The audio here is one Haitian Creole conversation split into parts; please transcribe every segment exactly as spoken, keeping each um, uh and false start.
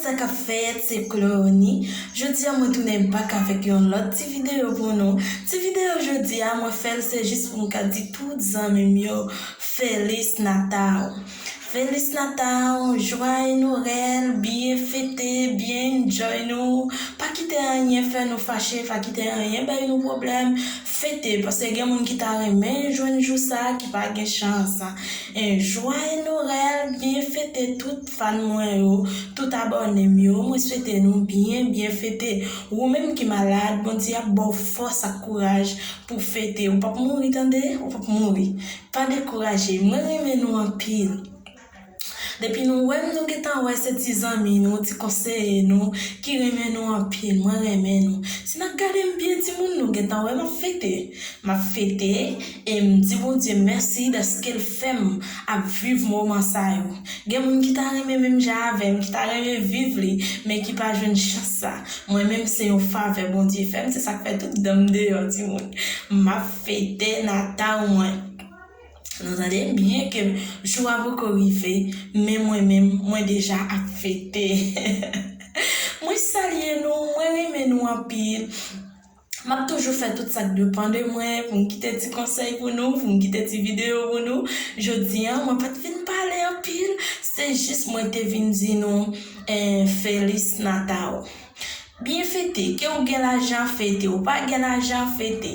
Sa k ap fèt, se Cleonie. Jodi a mwen tounen bak avèk yon lòt ti videyo pou nou. Ti videyo jodi a mwen fè l se jis pou m ka di tout zanmi m yo Feliz Natal. Feliz Natal, Joyeux Noël, byen fete, byen enjoy nou. Pa kite anyen fè nou fache, pa kite anyen bay nou pwoblèm. Fete, paske gen moun ki ta renmen jwenn jou sa ki pa gen chans. En Joyeux Noël, byen fete tout fan mwen yo, tout abòne m yo. Mwen swete nou byen, byen fete. Ou menm ki malad, Bondye ap ba w fòs ak kouraj pou fete. Ou p ap mouri tande, ou p ap mouri. Pa dekouraje, mwen renmen nou anpil. Depi nou wè m, nou gentan wè se ti zanmi nou, ti konseye nou ki renmen nou anpil. Mwen renmen nou. Si n ap gade m byen, timoun, nou gentan wè m ap fete. M ap fete e m di Bondye mèsi dèske l fè m ap viv moman sa yo. Gen moun ki ta renmen menm jan avè m, ki ta renmen viv li, men ki pa jwenn chans sa. Mwen menm se yon favè Bondye fè m, se sa k fè tout dan m deyò, timoun. M ap fete Natal mwen. Nou tande byen ke jou a poko rive, men mwen menm, mwen deja ap fete. Mwen salye nou, mwen renmen nou anpil. M ap toujou fè tout sa k depann de mwen pou m kite ti konsèy pou nou, pou m kite ti videyo pou nou. Jodi a, mwen pa t vin pale anpil, se jis mwen te vin di nou eh, Feliz Natal. Byen fete, ke w gen lajan fete, ou pa gen lajan fete,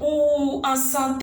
ou an sante,